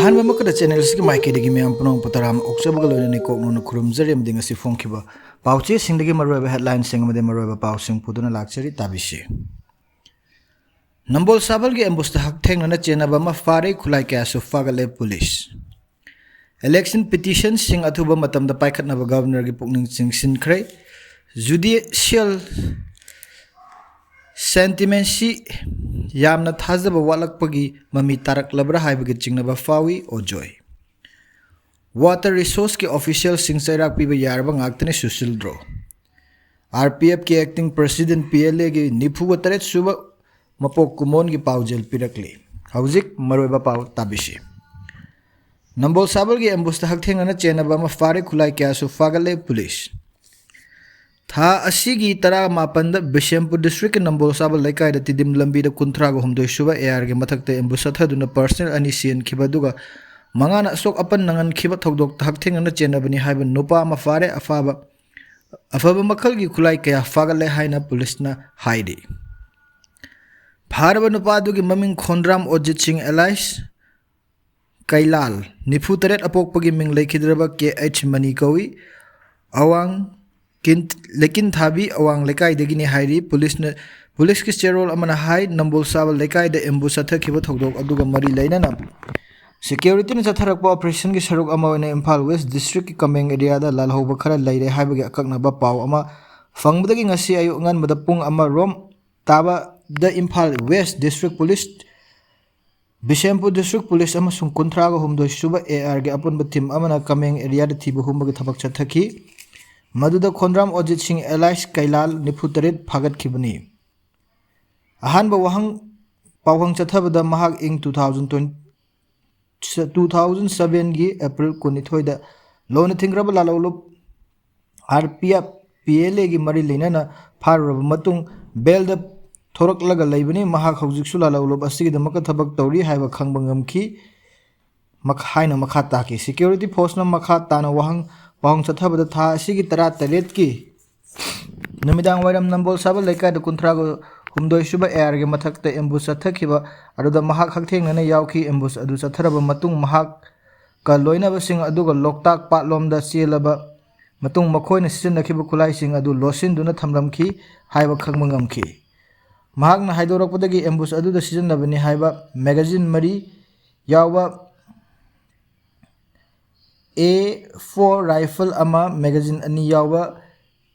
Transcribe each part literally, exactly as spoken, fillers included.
ꯑꯍꯥꯟꯕꯃꯛꯇꯗ channel ꯑꯁꯤꯒꯤ ꯃꯥꯏꯀꯩꯗꯒꯤ ꯃꯌꯥꯝ ꯄꯨꯝꯅꯃꯛꯄꯨ ꯇꯔꯥꯝꯅ ꯑꯣꯛꯆꯕꯒ ꯂꯣꯏꯅꯅ ꯏꯀꯣꯛꯅꯧꯅ ꯈꯨꯔꯨꯝꯖꯔꯤ ꯑꯃꯗꯤ ꯉꯁꯤ ꯐꯣꯡꯈꯤꯕ ꯄꯥꯎꯆꯦꯁꯤꯡꯗꯒꯤ ꯃꯔꯨꯑꯣꯏꯕ ꯍꯦꯗꯂꯥꯏꯟꯁꯤꯡ ꯑꯃꯗꯤ ꯃꯔꯨꯑꯣꯏꯕ ꯄꯥꯎꯁꯤꯡ ꯄꯨꯗꯨꯅ ꯂꯥꯛꯆꯔꯤ꯫ ꯇꯥꯕꯤꯁꯤ꯫ ꯅꯝꯕꯣꯜ ꯁꯥꯕꯜꯒꯤ ꯑꯦꯝꯕꯨꯁꯇ ꯍꯛꯊꯦꯡꯅꯅ ꯆꯦꯟꯅꯕ ꯑꯃ ꯐꯥꯔꯦ, ꯈꯨꯠꯂꯥꯏ ꯀꯌꯥꯁꯨ ꯐꯥꯒꯠꯂꯦ ꯄꯨꯂꯤꯁ꯫ ꯏꯂꯦꯛꯁꯟ ꯄꯤꯇꯤꯁꯟꯁꯤꯡ ꯑꯊꯨꯕ ꯃꯇꯝꯗ ꯄꯥꯏꯈꯠꯅꯕ ꯒꯕꯔꯅꯔꯒꯤ ꯄꯨꯛꯅꯤꯡ ꯆꯤꯡꯁꯤꯟꯈ꯭ꯔꯦ꯫ ꯖꯨꯗꯤꯁꯤꯌꯦꯜ ꯁꯦꯟꯇꯤꯃꯦꯟꯁꯤ ꯌꯥꯝꯅ ꯊꯥꯖꯕ ꯋꯥꯠꯂꯛꯄꯒꯤ ꯃꯃꯤ ꯇꯥꯔꯛꯂꯕ꯭ꯔꯥ ꯍꯥꯏꯕꯒꯤ ꯆꯤꯡꯅꯕ ꯐꯥꯎꯏ ꯑꯣꯖꯣꯏ꯫ ꯋꯥꯇꯔ ꯔꯤꯁꯣꯔꯁꯀꯤ ꯑꯣꯐꯤꯁꯤꯌꯦꯜꯁꯤꯡ ꯆꯩꯔꯥꯛ ꯄꯤꯕ ꯌꯥꯔꯕ ꯉꯥꯛꯇꯅꯤ ꯁꯨꯁꯤꯜ ꯗ꯭ꯔꯣ꯫ ꯑꯥꯔ ꯄꯤ ꯑꯦꯐꯀꯤ ꯑꯦꯛꯇꯤꯡ ꯄ꯭ꯔꯁꯤꯗꯦꯟꯠ ꯄꯤ ꯑꯦꯜ ꯑꯦꯒꯤ ꯅꯤꯐꯨꯒ ꯇꯔꯦꯠ ꯁꯨꯕ ꯃꯄꯣꯛ ꯀꯨꯃꯣꯟꯒꯤ ꯄꯥꯎꯖꯦꯜ ꯄꯤꯔꯛꯂꯤ꯫ ꯍꯧꯖꯤꯛ ꯃꯔꯨꯑꯣꯏꯕ ꯄꯥꯎ ꯇꯥꯕꯤꯁꯤ꯫ ꯅꯝꯕꯣꯜ ꯁꯥꯕꯜꯒꯤ ꯑꯦꯝꯕꯨꯁꯇ ꯍꯛꯊꯦꯡꯅꯅ ꯆꯦꯟꯅꯕ ꯑꯃ ꯐꯥꯔꯦ, ꯈꯨꯠꯂꯥꯏ ꯀꯌꯥꯁꯨ ꯐꯥꯒꯠꯂꯦ ꯄꯨꯂꯤꯁ꯫ ꯊꯥ ꯑꯁꯤꯒꯤ ꯇꯔꯥꯃꯥꯄꯟꯗ ꯕꯤꯁꯦꯝꯄꯨꯔ ꯗꯤꯁꯇ꯭ꯔꯤꯛꯀꯤ ꯅꯝꯕꯣꯜ ꯁꯥꯕꯜ ꯂꯩꯀꯥꯏꯗ ꯇꯤꯗꯤꯝ ꯂꯝꯕꯤꯗ ꯀꯨꯟꯊ꯭ꯔꯥꯒ ꯍꯨꯝꯗꯣꯏ ꯁꯨꯕ ꯑꯦ ꯑꯥꯔꯒꯤ ꯃꯊꯛꯇ ꯑꯦꯝꯕꯨꯁ ꯆꯠꯊꯗꯨꯅ ꯄꯔꯁꯅꯦꯜ ꯑꯅꯤ ꯁꯤꯍꯟꯈꯤꯕ, ꯑꯗꯨꯒ ꯃꯉꯥꯅ ꯑꯁꯣꯛ ꯑꯄꯟ ꯅꯪꯍꯟꯈꯤꯕ ꯊꯧꯗꯣꯛꯇ ꯍꯛꯊꯦꯡꯅꯅ ꯆꯦꯟꯅꯕꯅꯤ ꯍꯥꯏꯕ ꯅꯨꯄꯥ ꯑꯃ ꯐꯥꯔꯦ꯫ ꯑꯐꯕ, ꯑꯐꯕ ꯃꯈꯜꯒꯤ ꯈꯨꯠꯂꯥꯏ ꯀꯌꯥ ꯐꯥꯒꯠꯂꯦ ꯍꯥꯏꯅ ꯄꯨꯂꯤꯁꯅ ꯍꯥꯏꯔꯤ꯫ ꯐꯥꯔꯕ ꯅꯨꯄꯥ ꯑꯗꯨꯒꯤ ꯃꯃꯤꯡ ꯈꯣꯟꯗ꯭ꯔꯥꯝ ꯑꯣꯖꯤꯠ ꯁꯤꯡ ꯑꯦꯂꯥꯏꯁ ꯀꯩꯂꯥꯜ, ꯅꯤꯐꯨ ꯇꯔꯦꯠ ꯑꯄꯣꯛꯄꯒꯤ ꯃꯤꯡ ꯂꯩꯈꯤꯗ꯭ꯔꯕ ꯀꯦ ꯑꯩꯆ ꯃꯅꯤ ꯀꯧꯏ꯫ ꯑꯋꯥꯡ ꯀꯤꯟ-, ꯂꯩꯀꯤꯟ ꯊꯥꯕꯤ ꯑꯋꯥꯡ ꯂꯩꯀꯥꯏꯗꯒꯤꯅꯤ ꯍꯥꯏꯔꯤ꯫ ꯄꯨꯂꯤꯁꯅ, ꯄꯨꯂꯤꯁꯀꯤ ꯆꯦꯔꯣꯜ ꯑꯃꯅ ꯍꯥꯏ, ꯅꯝꯕꯣꯜ ꯁꯥꯕꯜ ꯂꯩꯀꯥꯏꯗ ꯑꯦꯝꯕꯨꯁ ꯆꯠꯊꯈꯤꯕ ꯊꯧꯗꯣꯛ ꯑꯗꯨꯒ ꯃꯔꯤ ꯂꯩꯅꯅ ꯁꯦꯀ꯭ꯌꯨꯔꯤꯇꯤꯅ ꯆꯠꯊꯔꯛꯄ ꯑꯣꯄꯔꯦꯁꯟꯒꯤ ꯁꯔꯨꯛ ꯑꯃ ꯑꯣꯏꯅ ꯏꯝꯐꯥꯜ ꯋꯦꯁ ꯗꯤꯁꯇ꯭ꯔꯤꯛꯀꯤ ꯀꯃꯦꯡ ꯑꯦꯔꯤꯌꯥꯗ ꯂꯥꯜꯍꯧꯕ ꯈꯔ ꯂꯩꯔꯦ ꯍꯥꯏꯕꯒꯤ ꯑꯀꯛꯅꯕ ꯄꯥꯎ ꯑꯃ ꯐꯪꯕꯗꯒꯤ ꯉꯁꯤ ꯑꯌꯨꯛ ꯑꯉꯟꯕꯗ ꯄꯨꯡ ꯑꯃ ꯔꯣꯝ ꯇꯥꯕꯗ Imphal west district police, Bishnupur district police ꯑꯃꯁꯨꯡ ꯀꯨꯟꯊ꯭ꯔꯥꯒ ꯍꯨꯝꯗꯣꯏ ꯁꯨꯕ ꯑꯦ ꯑꯥꯔꯒꯤ ꯑꯄꯨꯟꯕ ꯇꯤꯝ ꯑꯃꯅ ꯀꯃꯦꯡ ꯑꯦꯔꯤꯌꯥꯗ ꯊꯤꯕ ꯍꯨꯝꯕꯒꯤ ꯊꯕꯛ ꯆꯠꯊꯈꯤ꯫ ꯃꯗꯨꯗ ꯈꯣꯟꯗ꯭ꯔꯥꯝ ꯑꯣꯖꯤꯠ ꯁꯤꯡ ꯑꯦꯂꯥꯏꯁ ꯀꯩꯂꯥꯜ ꯅꯤꯐꯨ ꯇꯔꯦꯠ ꯐꯥꯒꯠꯈꯤꯕꯅꯤ꯫ ꯑꯍꯥꯟꯕ ꯋꯥꯍꯪ ꯄꯥꯎꯍꯪ ꯆꯠꯊꯕꯗ ꯃꯍꯥꯛ ꯏꯪ two thousand twenty, two thousand ꯁꯕꯦꯟꯒꯤ ꯑꯦꯄ꯭ꯔꯤꯜ ꯀꯨꯟꯅꯤꯊꯣꯏꯗ ꯂꯣꯟꯅ ꯊꯤꯡꯈ꯭ꯔꯕ ꯂꯥꯂꯣꯡꯂꯨꯞ R P F P L ꯑꯦꯒꯤ ꯃꯔꯤ ꯂꯩꯅꯅ ꯐꯥꯔꯨꯔꯕ ꯃꯇꯨꯡ ꯕꯦꯜꯗ ꯊꯣꯔꯛꯂꯒ ꯂꯩꯕꯅꯤ꯫ ꯃꯍꯥꯛ ꯍꯧꯖꯤꯛꯁꯨ ꯂꯥꯂꯣꯡꯂꯨꯞ ꯑꯁꯤꯒꯤꯗꯃꯛꯇ ꯊꯕꯛ ꯇꯧꯔꯤ ꯍꯥꯏꯕ ꯈꯪꯕ ꯉꯝꯈꯤ ꯃꯈ-, ꯍꯥꯏꯅ ꯃꯈꯥ ꯇꯥꯈꯤ꯫ ꯁꯦꯀ꯭ꯌꯨꯔꯤꯇꯤ ꯐꯣꯔꯁꯅ ꯃꯈꯥ ꯇꯥꯅ ꯋꯥꯍꯪ ꯄꯥꯎꯍꯪ ꯆꯠꯊꯕꯗ ꯊꯥ ꯑꯁꯤꯒꯤ ꯇꯔꯥꯇꯔꯦꯠꯀꯤ ꯅꯨꯃꯤꯗꯥꯡ ꯋꯥꯏꯔꯝ ꯅꯝꯕꯣꯜ ꯁꯥꯕꯜ ꯂꯩꯀꯥꯏꯗ ꯀꯨꯟꯊ꯭ꯔꯥꯒ ꯍꯨꯝꯗꯣꯏꯁꯨꯕ ꯑꯦ ꯑꯥꯔꯒꯤ ꯃꯊꯛꯇ ꯑꯦꯝꯕꯨꯁ ꯆꯠꯊꯈꯤꯕ ꯑꯗꯨꯗ ꯃꯍꯥꯛ ꯍꯛꯊꯦꯡꯅꯅ ꯌꯥꯎꯈꯤ꯫ ꯑꯦꯝꯕꯨꯁ ꯑꯗꯨ ꯆꯠꯊꯔꯕ ꯃꯇꯨꯡ ꯃꯍꯥꯛꯀ ꯂꯣꯏꯅꯕꯁꯤꯡ ꯑꯗꯨꯒ ꯂꯣꯛꯇꯥꯛ ꯄꯥꯠꯂꯣꯝꯗ ꯆꯦꯜꯂꯕ ꯃꯇꯨꯡ ꯃꯈꯣꯏꯅ ꯁꯤꯖꯤꯟꯅꯈꯤꯕ ꯈꯨꯠꯂꯥꯏꯁꯤꯡ ꯑꯗꯨ ꯂꯣꯠꯁꯤꯟꯗꯨꯅ ꯊꯝꯂꯝꯈꯤ ꯍꯥꯏꯕ ꯈꯪꯕ ꯉꯝꯈꯤ꯫ ꯃꯍꯥꯛꯅ ꯍꯥꯏꯗꯣꯔꯛꯄꯗꯒꯤ ꯑꯦꯝꯕꯨꯁ ꯑꯗꯨꯗ ꯁꯤꯖꯤꯟꯅꯕꯅꯤ ꯍꯥꯏꯕ ꯃꯦꯒꯥꯖꯤꯟ ꯃꯔꯤ ꯌꯥꯎꯕ ꯑꯦ ꯐꯣꯔ ꯔꯥꯏꯐꯜ ꯑꯃ, ꯃꯦꯒꯥꯖꯤꯟ ꯑꯅꯤ ꯌꯥꯎꯕ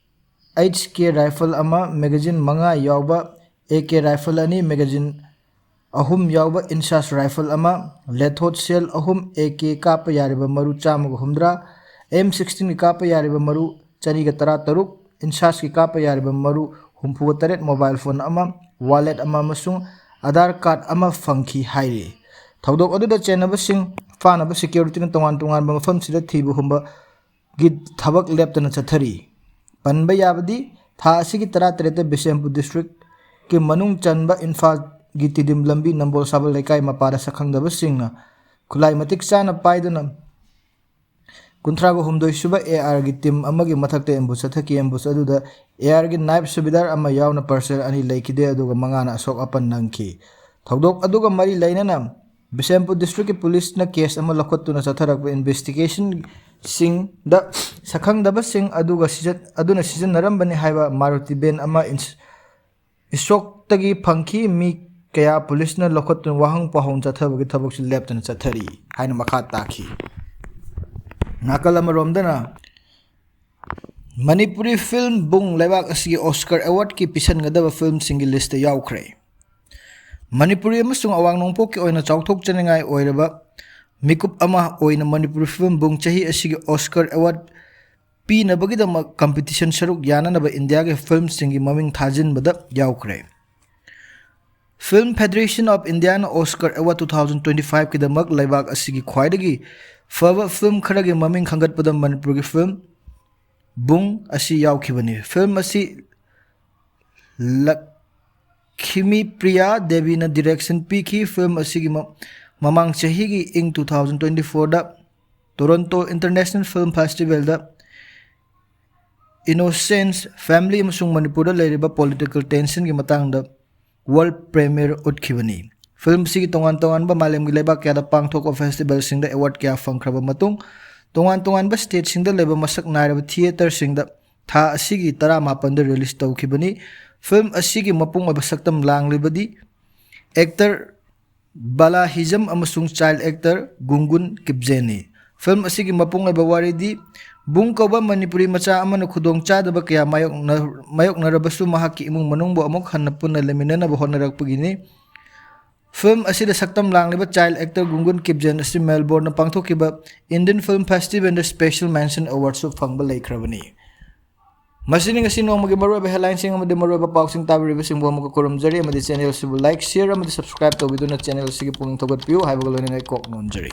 ꯑꯩꯆ ꯀꯦ ꯔꯥꯏꯐꯜ ꯑꯃ, ꯃꯦꯒꯥꯖꯤꯟ ꯃꯉꯥ ꯌꯥꯎꯕ ꯑꯦ ꯀꯦ ꯔꯥꯏꯐꯜ ꯑꯅꯤ, ꯃꯦꯒꯥꯖꯤꯟ ꯑꯍꯨꯝ ꯌꯥꯎꯕ ꯏꯟꯁꯥꯁ ꯔꯥꯏꯐꯜ ꯑꯃ, ꯂꯦꯊꯣꯠ ꯁꯦꯜ ꯑꯍꯨꯝ, ꯑꯦ ꯀꯦ ꯀꯥꯞꯄ ꯌꯥꯔꯤꯕ ꯃꯔꯨ ꯆꯥꯝꯃꯒ ꯍꯨꯝꯗ꯭ꯔꯥ, ꯑꯦꯝ ꯁꯤꯛꯁꯇꯤꯟꯒꯤ ꯀꯥꯞꯄ ꯌꯥꯔꯤꯕ ꯃꯔꯨ ꯆꯅꯤꯒ ꯇꯔꯥ ꯇꯔꯨꯛ, ꯏꯟꯁꯥꯁꯀꯤ ꯀꯥꯞꯄ ꯌꯥꯔꯤꯕ ꯃꯔꯨ ꯍꯨꯝꯐꯨꯒ ꯇꯔꯦꯠ, ꯃꯣꯕꯥꯏꯜ ꯐꯣꯟ ꯑꯃ, ꯋꯥꯂꯦꯠ ꯑꯃ ꯑꯃꯁꯨꯡ ꯑꯙꯥꯔ ꯀꯥꯔꯗ ꯑꯃ ꯐꯪꯈꯤ ꯍꯥꯏꯔꯤ꯫ ꯊꯧꯗꯣꯛ ꯑꯗꯨꯗ ꯆꯦꯟꯅꯕꯁꯤꯡ ꯐꯥꯅꯕ ꯁꯦꯀ꯭ꯌꯨꯔꯤꯇꯤꯅ ꯇꯣꯉꯥꯟ ꯇꯣꯉꯥꯟꯕ ꯃꯐꯝꯁꯤꯗ ꯊꯤꯕ ꯍꯨꯝꯕꯒꯤ ꯊꯕꯛ ꯂꯦꯞꯇꯅ ꯆꯠꯊꯔꯤ꯫ ꯄꯟꯕ ꯌꯥꯕꯗꯤ, ꯊꯥ ꯑꯁꯤꯒꯤ ꯇꯔꯥꯇꯔꯦꯠꯇ ꯕꯤꯁꯦꯝꯄꯨꯔ ꯗꯤꯁꯇ꯭ꯔꯤꯛꯀꯤ ꯃꯅꯨꯡ ꯆꯟꯕ ꯏꯝꯐꯥꯜꯒꯤ ꯇꯤꯗꯤꯝ ꯂꯝꯕꯤ ꯅꯝꯕꯣꯜ ꯁꯥꯕꯜ ꯂꯩꯀꯥꯏ ꯃꯄꯥꯗ ꯁꯛꯈꯪꯗꯕꯁꯤꯡꯅ ꯈꯨꯠꯂꯥꯏ ꯃꯇꯤꯛ ꯆꯥꯅ ꯄꯥꯏꯗꯨꯅ ꯀꯨꯟꯊ꯭ꯔꯥꯒ ꯍꯨꯝꯗꯣꯏ ꯁꯨꯕ ꯑꯦ ꯑꯥꯔꯒꯤ ꯇꯤꯝ ꯑꯃꯒꯤ ꯃꯊꯛꯇ ꯑꯦꯝꯕꯨꯁ ꯆꯠꯊꯈꯤ꯫ ꯑꯦꯝꯕꯨꯁ ꯑꯗꯨꯗ ꯑꯦ ꯑꯥꯔꯒꯤ ꯅꯥꯏꯐ ꯁꯨꯕꯤꯗꯥꯔ ꯑꯃ ꯌꯥꯎꯅ ꯄꯔꯁꯅꯦꯜ ꯑꯅꯤ ꯂꯩꯈꯤꯗꯦ, ꯑꯗꯨꯒ ꯃꯉꯥꯅ ꯑꯁꯣꯛ ꯑꯄꯟ ꯅꯪꯈꯤ꯫ ꯊꯧꯗꯣꯛ ꯑꯗꯨꯒ ꯃꯔꯤ ꯂꯩꯅꯅ ꯕꯤꯁꯦꯝꯄꯨꯔ ꯗꯤꯁꯇ꯭ꯔꯤꯛꯀꯤ ꯄꯨꯂꯤꯁꯅ ꯀꯦꯁ ꯑꯃ ꯂꯧꯈꯠꯇꯨꯅ ꯆꯠꯊꯔꯛꯄ ꯏꯟꯚꯦꯁꯇꯤꯒꯦꯁꯟꯁꯤꯡꯗ ꯁꯛꯈꯪꯗꯕꯁꯤꯡ ꯑꯗꯨꯒ ꯁꯤꯖ-, ꯑꯗꯨꯅ ꯁꯤꯖꯤꯟꯅꯔꯝꯕꯅꯤ ꯍꯥꯏꯕ ꯃꯥꯔꯨꯇꯤ ꯚꯦꯟ ꯑꯃ ꯏꯟꯁ-, ꯏꯁꯣꯛꯇꯒꯤ ꯐꯪꯈꯤ꯫ ꯃꯤ ꯀꯌꯥ ꯄꯨꯂꯤꯁꯅ ꯂꯧꯈꯠꯇꯨꯅ ꯋꯥꯍꯪ ꯄꯥꯎꯍꯪ ꯆꯠꯊꯕꯒꯤ ꯊꯕꯛꯁꯨ ꯂꯦꯞꯇꯅ ꯆꯠꯊꯔꯤ ꯍꯥꯏꯅ ꯃꯈꯥ ꯇꯥꯈꯤ꯫ ꯅꯥꯀꯜ ꯑꯃꯔꯣꯝꯗꯅ ꯃꯅꯤꯄꯨꯔꯤ ꯐꯤꯜꯝ ꯕꯨꯡ ꯂꯩꯕꯥꯛ ꯑꯁꯤꯒꯤ ꯑꯣꯁꯀꯔ ꯑꯦꯋꯥꯔꯗꯀꯤ ꯄꯤꯁꯟꯒꯗꯕ ꯐꯤꯜꯝꯁꯤꯡꯒꯤ ꯂꯤꯁꯇ ꯌꯥꯎꯈ꯭ꯔꯦ꯫ ꯃꯅꯤꯄꯨꯔꯤ ꯑꯃꯁꯨꯡ ꯑꯋꯥꯡ ꯅꯣꯡꯄꯣꯛꯀꯤ ꯑꯣꯏꯅ ꯆꯥꯎꯊꯣꯛꯆꯅꯤꯡꯉꯥꯏ ꯑꯣꯏꯔꯕ ꯃꯤꯀꯨꯞ ꯑꯃ ꯑꯣꯏꯅ ꯃꯅꯤꯄꯨꯔꯤ ꯐꯤꯜꯝ ꯕꯨꯡ ꯆꯍꯤ ꯑꯁꯤꯒꯤ ꯑꯣꯁꯀꯔ ꯑꯦꯋꯥꯔꯗ ꯄꯤꯅꯕꯒꯤꯗꯃꯛ ꯀꯝꯄꯤꯇꯤꯁꯟ ꯁꯔꯨꯛ ꯌꯥꯅꯅꯕ ꯏꯟꯗꯤꯌꯥꯒꯤ ꯐꯤꯜꯝꯁꯤꯡꯒꯤ ꯃꯃꯤꯡ ꯊꯥꯖꯤꯟꯕꯗ ꯌꯥꯎꯈ꯭ꯔꯦ꯫ Film Federation of Indiaꯅ Oscar award two thousand twenty fiveꯀꯤꯗꯃꯛ ꯂꯩꯕꯥꯛ ꯑꯁꯤꯒꯤ ꯈ꯭ꯋꯥꯏꯗꯒꯤ ꯐꯕ ꯐꯤꯜꯝ ꯈꯔꯒꯤ ꯃꯃꯤꯡ ꯈꯟꯒꯠꯄꯗ ꯃꯅꯤꯄꯨꯔꯒꯤ ꯐꯤꯜꯝ ꯕꯨꯡ ꯑꯁꯤ ꯌꯥꯎꯈꯤꯕꯅꯤ꯫ ꯐꯤꯜꯝ ꯑꯁꯤ ꯂꯛ-, ꯈꯤꯃꯤ ꯄ꯭ꯔꯤꯌꯥ ꯗꯦꯕꯤꯅ ꯗꯤꯔꯦꯛꯁꯟ ꯄꯤꯈꯤ꯫ ꯐꯤꯜꯝ ꯑꯁꯤꯒꯤ ꯃ-, ꯃꯃꯥꯡ ꯆꯍꯤꯒꯤ ꯏꯪ two thousand twenty fourꯗ ꯇꯣꯔꯣꯟꯇꯣ ꯏꯟꯇꯔꯅꯦꯁꯅꯦꯜ ꯐꯤꯜꯝ ꯐꯦꯁꯇꯤꯚꯦꯜꯗ Innocence, Family ꯑꯃꯁꯨꯡ ꯃꯅꯤꯄꯨꯔꯗ ꯂꯩꯔꯤꯕ political tensionꯒꯤ ꯃꯇꯥꯡꯗ world premiere ꯎꯠꯈꯤꯕꯅꯤ꯫ Film ꯑꯁꯤꯒꯤ ꯇꯣꯉꯥꯟ ꯇꯣꯉꯥꯟꯕ ꯃꯥꯂꯦꯝꯒꯤ ꯂꯩꯕꯥꯛ ꯀꯌꯥꯗ ꯄꯥꯡꯊꯣꯛꯄ festivalꯁꯤꯡꯗ award ꯀꯌꯥ ꯐꯪꯈ꯭ꯔꯕ ꯃꯇꯨꯡ, ꯇꯣꯉꯥꯟ ꯇꯣꯉꯥꯟꯕ stateꯁꯤꯡꯗ ꯂꯩꯕ ꯃꯁꯛ ꯅꯥꯏꯔꯕ theatreꯁꯤꯡꯗ ꯊꯥ ꯑꯁꯤꯒꯤ ꯇꯔꯥꯃꯥꯄꯟꯗ release ꯇꯧꯈꯤꯕꯅꯤ꯫ Film ꯑꯁꯤꯒꯤ ꯃꯄꯨꯡ ꯑꯣꯏꯕ ꯁꯛꯇꯝ ꯂꯥꯡꯂꯤꯕꯗꯤ actor ꯕꯂꯥ ꯍꯤꯖꯝ ꯑꯃꯁꯨꯡ child actor ꯒꯨꯡꯒꯨꯟ ꯀꯤꯞꯖꯦꯟꯅꯤ꯫ Film ꯑꯁꯤꯒꯤ ꯃꯄꯨꯡ ꯑꯣꯏꯕ ꯋꯥꯔꯤꯗꯤ ꯕꯨꯡ ꯀꯧꯕ ꯃꯅꯤꯄꯨꯔꯤ ꯃꯆꯥ ꯑꯃꯅ ꯈꯨꯗꯣꯡ ꯆꯥꯗꯕ ꯀꯌꯥ ꯃꯥꯌꯣꯛꯅ-, ꯃꯥꯌꯣꯛꯅꯔꯕꯁꯨ ꯃꯍꯥꯛꯀꯤ ꯏꯃꯨꯡ ꯃꯅꯨꯡꯕꯨ ꯑꯃꯨꯛ ꯍꯟꯅ ꯄꯨꯟꯅ ꯂꯩꯃꯤꯟꯅꯅꯕ ꯍꯣꯠꯅꯔꯛꯄꯒꯤꯅꯤ꯫ Film ꯑꯁꯤꯗ ꯁꯛꯇꯝ ꯂꯥꯡꯂꯤꯕ child actor ꯒꯨꯡꯒꯨꯟ ꯀꯤꯞꯖꯦꯟ ꯑꯁꯤ ꯃꯦꯜꯕꯣꯔꯟꯗ ꯄꯥꯡꯊꯣꯛꯈꯤꯕ Indian Film Festivalꯗ special mention awardꯁꯨ ꯐꯪꯕ ꯂꯩꯈ꯭ꯔꯕꯅꯤ꯫ ꯃꯁꯤꯅꯤ ꯉꯁꯤ ꯅꯣꯡꯃꯒꯤ ꯃꯔꯨꯑꯣꯏꯕ headlineꯁꯤꯡ ꯑꯃꯗꯤ ꯃꯔꯨꯑꯣꯏꯕ ꯄꯥꯎꯁꯤꯡ ꯇꯥꯕꯤꯔꯤꯕꯁꯤꯡꯕꯨ ꯑꯃꯨꯛꯀ ꯈꯨꯔꯨꯝꯖꯔꯤ ꯑꯃꯗꯤ channel ꯑꯁꯤꯕꯨ like, share ꯑꯃꯗꯤ subscribe ꯇꯧꯕꯤꯗꯨꯅ channel ꯑꯁꯤꯒꯤ ꯄꯨꯛꯅꯤꯡ ꯊꯧꯒꯠꯄꯤꯌꯨ ꯍꯥꯏꯕꯒ ꯂꯣꯏꯅꯅ ꯑꯩ ꯀꯣꯛ ꯅꯣꯟꯖꯔꯤ꯫